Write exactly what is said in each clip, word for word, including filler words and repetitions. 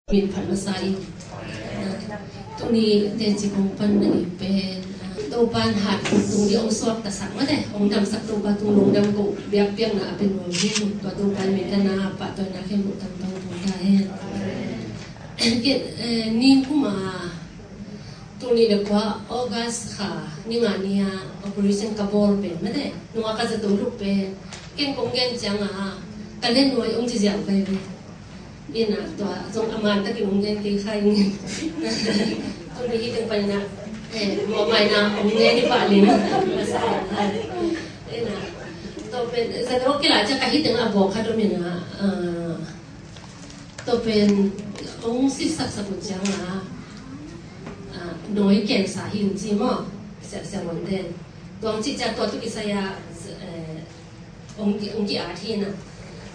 Min phat masa in, ah, tuni teci kong pan na i pen, ah, Topan hat tung di ong suak tasak mate, ong damsak Topa tung lungdam ko biak biak na a pen nuam hi. Tua Topan min ka na pah tua na ken buk tam tong tung ta hen. Ken, eh, nin kuma tuni le kua August kha ni nga ni a operation ka bawl pen mate, nunga ka zato luk pen ken kong gen ciang a ka len nuai ong ci ziau kai ve. Ina tua zong a man takin ong gen kei khai ong gen. Tuni hi teng pai na, eh, mo mai na ong gen i pah ling. Ina tua pen zato kila ciang ka hi teng a bawk khat om ina, ah, tua pen ong sisaksak uh ciang a, ah, noi kensa hin ci maw, siasiamuan den. Tua ong ci ciang tua tu kisai a, eh, ong ki, ong ki at hi na.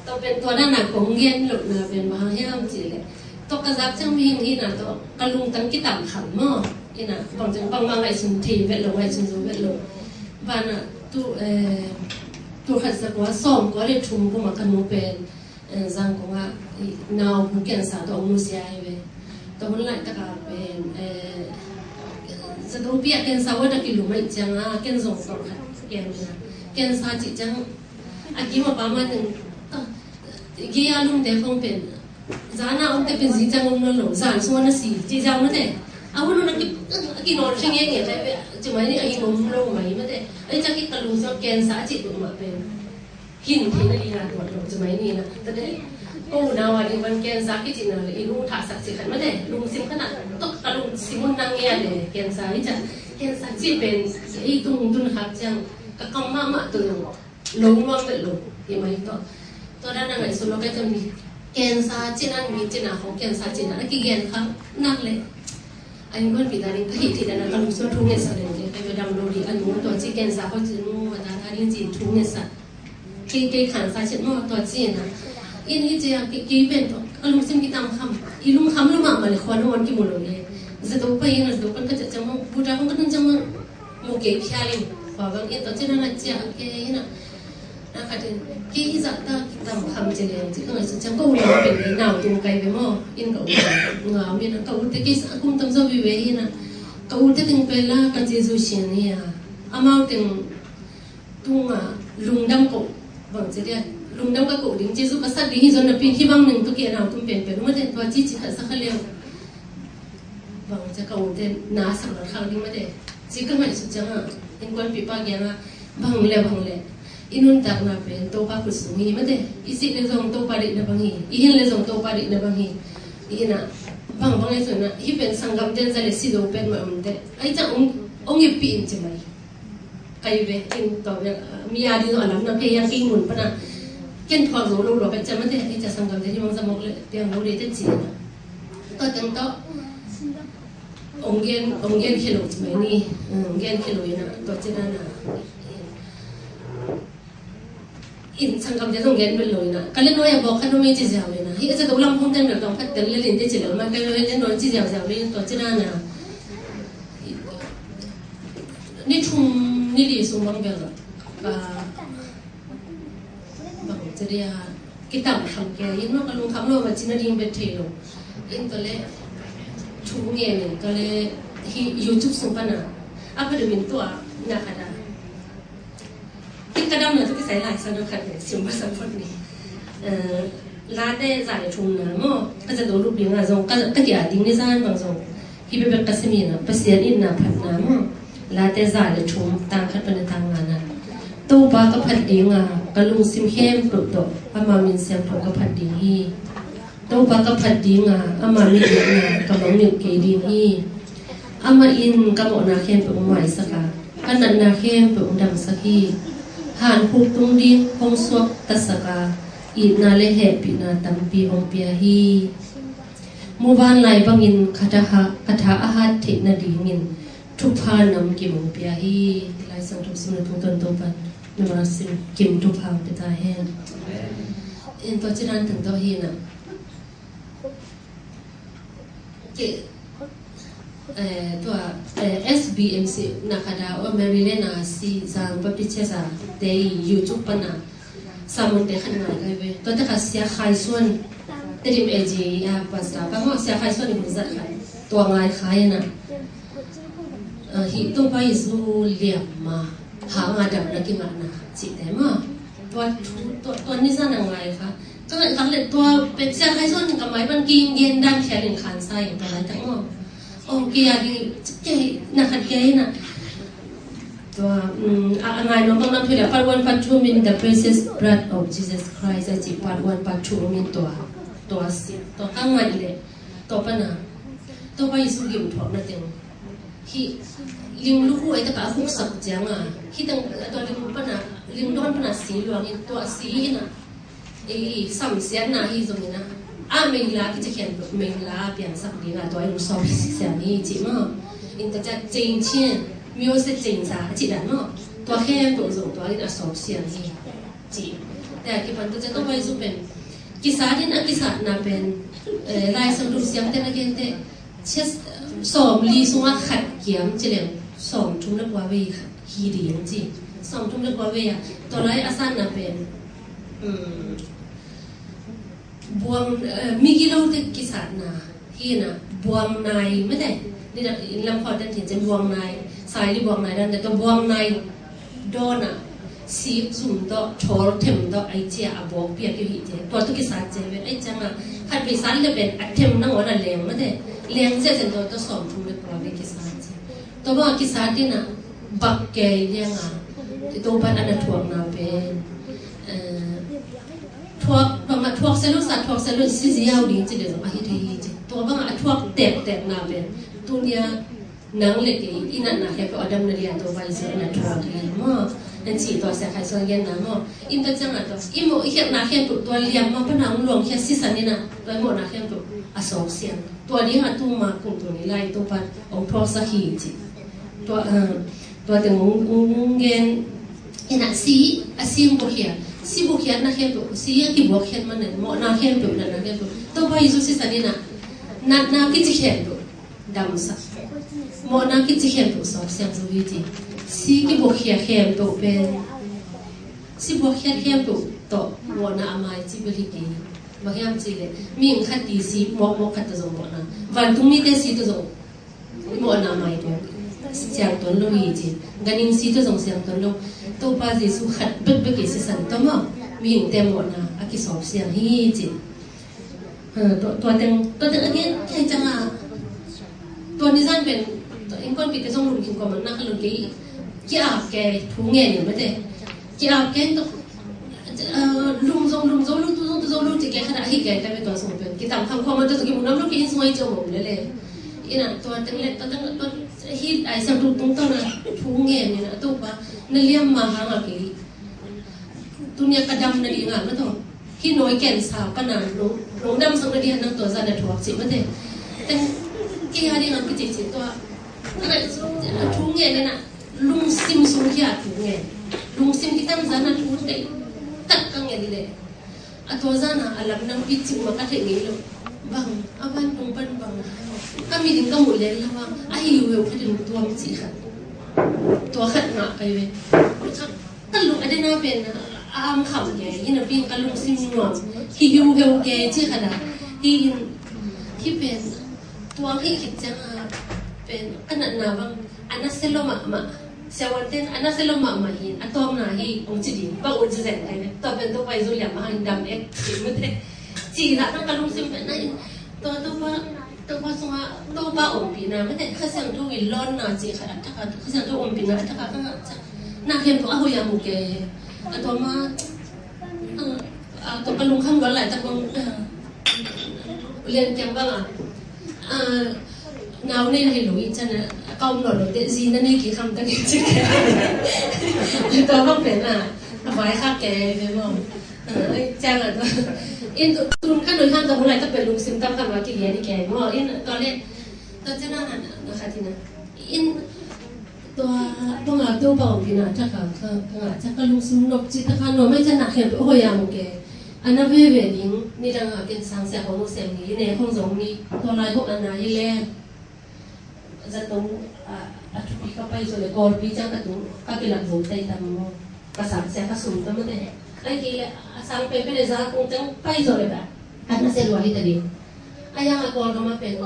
Tua pen tua na na kong gen lo na pen bang hang hiam ci le. Tua ka zak ciang mihing hi na tua ka lungtang kitam kham maw. Ina bang ciang bang bang ngaihsun thei vet lo, ngaihsun zo vet lo. Bana tu, eh, tu khat za kua sawm kua le thum kuma ka nu pen, eh, Zangkong ah, i, nau bu kensa tua ong nusia hi ve. Tua hun laitak a pen, eh, zato pi a kensa ward a kilum ahih ciang a, ken zong tua khat ken na. Kensa cih ciang, a kim a pa ma teng, ah, gei a lum te khong pen, zan a om te pen zi ciang om nawn lo, zan sung a na si, ci ziau mate. A hun hun a ki, a kinawl ring eng e, ci mai ni a hi om lo mai mate. Ahih ciang ki ka lum sung kensa cih tuk mah pen. Hin theihna ding a tuat lo ci mai ni na. Tate ko unau a ding van kensa kici na le i lung thahsak ci khat mate, lungsim khat na tok ka lungsim un nang ngia le kensa hi ca. Kensa ci pen ei tung tun khak ciang ka kam mahmah tun lo, lo nuam vet lo hi mai tawh. Tua dan a ngaihsun lo kai tam ni. Kensa ci na mi ci na khong kensa ci na a kigen khak nak le a innkuanpih ta ding ka hih theih dan a ka lungsim thu ngetsak le ke kai va dam lo ding a nu tua ci kensa ko ci nu va ta ta ding ci thu ngetsak. Kei, kei khansa chet maw tua ci na. In hi cia kei, kei pen tua a lungsim kitam kham. I lungkham lo mahmah le khua nong wan kimu lo le. Zato pai in a zato pan ka cia ciang maw, buta kong ka tun ciang maw, mu kei phial in. Khua bang in tua ci na na cia kei in a. Na khat in kei hi zah ta kitam kham ci le ci ka ngaihsut ciang ka u nau pen kei nau tung kai ve maw. In ka u nga min a ka u te kei sa kum tam zo vive in a. Ka u te teng pen la ka Jesu sian hi a. Amau teng tunga lungdam ko bang ci dia, lungdam ka ko ding Jesu ka sat ding hi zon napi hi bang ning tu ke nau tum pen pen mate tua ci ci khat sa kha leu. Bang ci ka u te na sak na khak ding mate ci ka ngaihsut ciang a innkuanpih pa kiang a bang le bang le i nuntakna pen Topa khut sung hi mate, i sih le zong Topa deihna bang hi, i hin le zong Topa deihna bang hi. I ina bang bang le zong na hi pen sanggam den za le si zo pen mah om te. Ahih ciang ong, ong ippih in ci mai. Kai ve in tua ve, mi a ding a lam na pe yang king mun pana. Ken thuak zo lo lo kai ciang mate, i ca sanggam te hi mang za mok le piang lo le te ci na. Tua teng tua ong gen, ong gen khelo ci mai ni. Ong gen khelo ina tua ci na na. In sanggam te zong gen bel lo ina. Ka le nuai a bawk kha no me ci ziau ina. Hi a ca do lam hong ten bel tong phat tel le lin te ci lo ma ka le nuai ci ziau ziau le tua ci na na. Ni thum ni li sung bang bel, ah, bang ci dia kitam kham ke in maw ka lungkham lo ma ci na ding bel thei lo. In tua le thu nge men tua le hi YouTube sung pana a pha de min tua na kha da. Hih ka damna tu kisai lai sa dok khat ve sim ba sa phot ni. Eh, Late za le thumna maw ka za do lup ding a zong ka, ka kia ding ni zan bang zong hi bebek ka simi na Pasian itna phatna maw. Late za le thum tang khat pana tang nga na. Topa ka phat ding a ka lungsim khempeuh tawh ama min siangtho ka phat ding hi. Topa ka phat ding a ama min liatna ka mangngilh kei ding hi. Amah in ka mawhna khempeuh hong maisak a ka natna khempeuh hong damsak hi. Hankhuk tung ding hong suaktasak a itna le hehpihna tampi hong pia hi. Muvanlai bangin ka tha, ka tha a hat theih nadingin thupha namkim hong pia hi. Lai Siangtho simna tungtawn Topa in nangmah sim kim thupha hong pia ta hen. In tua ci dan teng tawh hi na. Ke, eh, tua, eh, S B M C na kha da o Maryland a si Zang Baptist Church a te i YouTube pana sermon te khat ngai kai ve. Tua te kha Sia Khai Suan. Tedim A G a pastor pa maw, Sia Khai Suan in hun zat khat tua ngai kha in ah, ah, hih Topa Jesu liam ma hang a damna kingahna cihte maw, tua thu, tua, tua ni zan a ngai kha. Tua ngai kha le tua pen Sia Khai Suan in ka mai pan ki-ing gen dan khial in khansa in tua laitak maw. Oh, kei a ding, kei na khat kei na. Tua, mm, a, a ngai nuam bang lam thei le, part one, part two min The Precious Blood of Jesus Christ a ci, part one, part two min tua, tua si, tua ka ngai le, tua pana, tua pa Jesu gim thuakna teng. Hih ling lukhu ai taka a khuksak cianga, hih teng, tua ling pana, ling dawn pana si luangin, tua si ina. Ei, samsiatna hi zongin ah, a meila kici khian, meila piansak ding a tua in sawm siang hi ci maw. In ta cia ceng cian, myo se ceng sa a ci dan maw. Tua khempeuh zong tua in a sawm siang hi ci. Tua kipan ta cia Topa Jesu pen kisat in a kisatna pen, eh, Lai Siangtho siamte na gente, cia sawm li sungah khat kiam ci leng sawm thum le kua vei khat hi ding ci. Sawm thum le kua vei a, tua lai a sanna pen, um, buang, eh, migilote kisatna hi na, buang nai mete. Ni na, in lam khawh ten thin cen buang nai, sai li buang nai dan te tua buang nai dawn a, sik zum tawh, thawl them tawh, ai cia a bawk piak hi hi te. Tua tu kisat ce ve, ai ciang a, khat vei sat le pen a them nangawn a leng mete. Leng zia cen tua, tua sawm thum le kua vei kisat ce. Tua bang a kisat in a, bak kei liang a, i Topan a na thuakna pen, eh, thuak, bang a thuak selu sa, thuak selu si ziau ding ci le zong a hi thei hi ci. Tua bang a thuak tektekna pen, tunia nang le kei i natna khempeuh a damna dia Topa Jesu a na thuak hi maw. Nan ci tua Sia Khai Suan genna maw. In tua ciang a tua, i mawh i khiatna khempeuh tua liam ma pana hong luang khia sisan in a, tua i mawhna khempeuh a sawk siang. Tua ding a tu ma kung tu ni lai Topan hong thuaksak hi ci. Tua, ah, tua teng hong, hong gen in a si, a si hong buakhia. Si buakhiatna khempeuh, si a kibuakhia man in, mawhna khempeuh, natna khempeuh. Topa Jesu sisan in a, natna kici khempeuh damsak. Mawhna kici khempeuh sawk siang zo hi ci. Si kibuakhia khempeuh pen, si buakhia khempeuh tawh mawhna a mai ci bel hi kei. Bang hiam ci le, mihing khat ti si mawkmawk khat tawh zong mawhna. Vantung mite si tawh zong mawhna mai tawh siang tuan lo hi ci. Ganhing si tawh zong siang tuan lo. Topa Jesu khat bekbek i sisan tawh maw, mihingte mawhna a kisawk siang hi ci. Ha, tua, tua teng, tua teng a gen kei ciang a, tua ni zan pen, tua innkuanpihte zong lungkim kua man nak a lung kei, ki-ap kei thu ngen in mate. Ki-ap kei tawh, ah, lum zong lum zo lo, tu zong tu zo lo ci kei khat a hi kei ta ve tua sung pen. Kitam kham khua man tua zong kimu nuam lo kei inn sung a hi ci om om lel e. Ina tua teng le, tua teng le, tua hi ai siang tung tung tawh na thu ngen in a Topa na liam ma hang a kei. Tunia ka dam na ding a, na tawh. Hih nawi cancer pana nong, nong damsak na ding a nang tua zan a thuak cih mate. Teng kei a ding a kici cih tua. A thu ngen in a, lungsim sung hi a thu ngen. Lungsim kitam zan a thu tei tak ka ngen le. A tua zan a, a lam nang pi cih ma ka theih ngei lo. Bang, a vantung pan bang. Ka mi ding ka muh lel lo a, a hiu hiu khat in tuam cih khat. Tua khat ngah kai ve. Ka lung a den a pen a am kham kei, hi napi ka lungsim nuam. Hi hiu hiu kei ci khat a. Hi in, hi pen tuang hi khit ciang a pen ka natna bang a nasia lo mahmah. Siavuanten a nasia lo mahmah hi, a tawpna hi ong ci ding. Bang un ci zen kei ve. Tua pen Topa Jesu liam a hang dam ek ci mate. Ci na tang ka lungsim pen na in. Tua Topa Topa sungah, Topa ompihna, mate, Kha Siangtho in lawnna ci khat a taka, Kha Siangtho ompihna a taka ka ngah ciang. Na khempeuh a hoih a mu kei. A tua ma, a, a tua ka lungkham luat laitak bang, a, lian kiang bang a. A, nau nei na hi lo i ciang a, ka om lo lo te, zi na nei ki kham tak in ci kei. A tua bang pen a, a vai khak kei ve maw. Ai, ciang a tua. In tu, tun ka nui hang ka bu lai ka pe lungsim tam ka ma ki lia di ke mo. In tua le, tua ciang a na, na kha ti na. In tua, tua nga tu pa ong pi na, ta ka, ka, ka nga, ta ka lungsim nok ci ta ka no, mai ciang na khe, ho ya mo ke. Ana ve ve ding, ni dang a ken sang sia ko mo sia ni, ne hong zong ni, tua lai hong ana hi le. Zato, a, a thupi ka pai zo le, Kawlpi ciang ka tung, ka kilak zo tai tam maw. Ka sang sia ka sum tam te. Ai kei le, a sang pe pe le za kong ciang pai zo le ba. Khat na sia lua hi ta ding. A yang a Kawlgam a pen